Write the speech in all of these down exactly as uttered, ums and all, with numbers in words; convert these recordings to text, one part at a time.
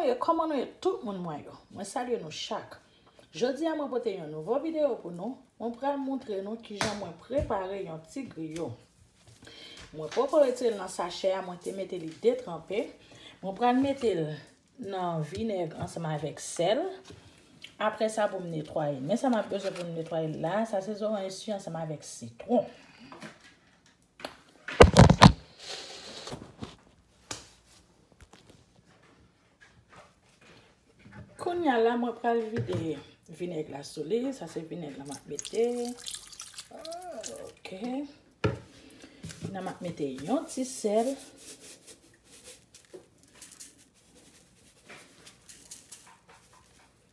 E kòman nou ye tout moun mwen yo? Mwen salye nou chak. Jodi a mwen pote yon nouvo videyo pou nou. Mwen pral montre nou kijan mwen prepare yon ti griyo. Mwen poko retire l nan sachè a, mwen te mete li detranpe. Mwen pral mete l nan vinèg ansanm avèk sèl. Apre sa pou m netwaye. Men sa m ap bezwen pou m netwaye l la, sa se zoranj si ansanm avèk sitwon. Kounye a la, mwen pral vide vinèg la sou li. Sa se vinèg la m ap mete. Ah, ok. Kounye a m ap mete yon ti sèl.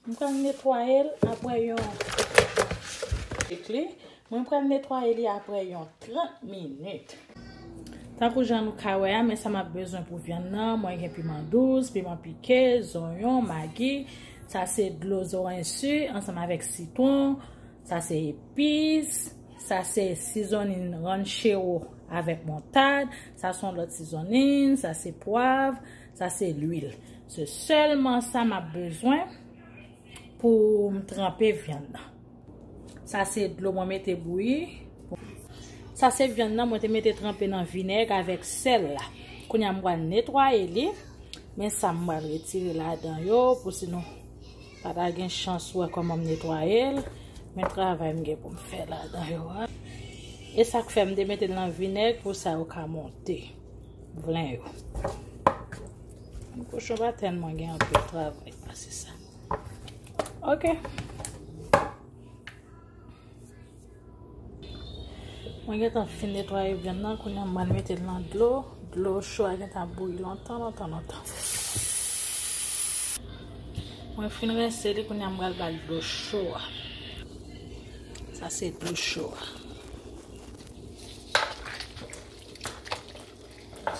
M pral netwaye l apre yon pik li. Mwen pral netwaye li apre yon trant minit. Tankou jan nou ka wè a, men sa m ap bezwen pou vyann nan, mwen gen piman dous, piman pike, zonyon, magi. Sa se dlo zoranj si ansanm avèk sitwon. Sa se epis. Sa se seasoning ranchero avèk montad. Sa se yon lòt seasoning. Sa se pwav. Sa se lwil. Se sèlman sa m ap bezwen pou m tranpe vyann nan. Sa se dlo mwen mete bouyi. Sa se vyann nan mwen te mete tranpe nan vinèg avèk sèl la. Kounye a m pral netwaye li. Men sa m pral retire ladan yo pou si nou pa ta gen chans wè kòman m netwaye l. Men travay m gen pou m fè ladan yo a. E sa k fè m te mete l nan vinèg pou sa yo ka monte. Vlen yo. Kochon pa tèlman gen anpil travay pase sa. Ok. Mwen gentan fin netwaye vyann nan, kounye a m pral mete l nan dlo. Dlo cho a gentan bouyi lontan, lontan, lontan. Mwen fin rense li, kounye a m pral ba l dlo cho a. Sa se dlo cho a.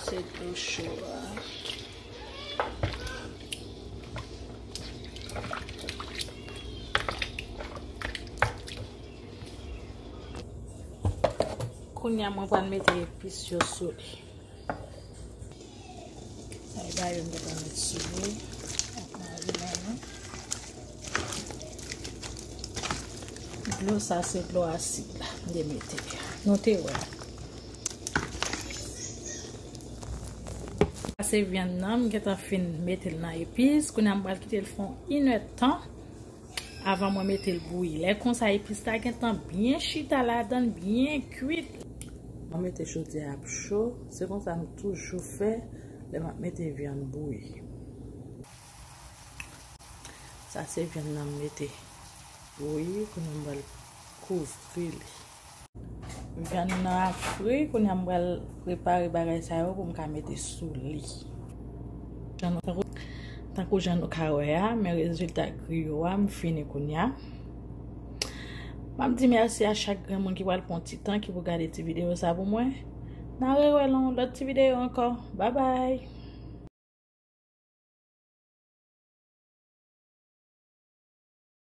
Se dlo cho a. Kounye a mwen pral mete epis yo sou li. Ay, ba yo m gentan met sou li. Ap marinen nou. Dlo sa se dlo asid la m te mete. Nou te wè. Sa se vyann nan, m gentan fin mete l nan epis. Kounye a m pral kite l fè yon inèdtan avan mwen mete l bouyi. Lè konsa epis la gentan byen chita ladan l, byen kwit. Mwen mete chodyè a ap cho, se konsa m toujou fè lè m ap mete vyann bouyi. Sa se vyann nan m mete bouyi, kounye a m pral kouvri li. Vyann nan ap fri, kounye a m pral prepare bagay sa yo pou m ka mete sou li. Jan nou, tankou jan nou ka wè a, men rezilta griyo a, m fini kounye a. M ap di mèsi a chak grenn moun ki pral pran ti tan ki pou gade ti videyo sa pou mwen. N a rewè nan yon lòt ti videyo ankò. Babay!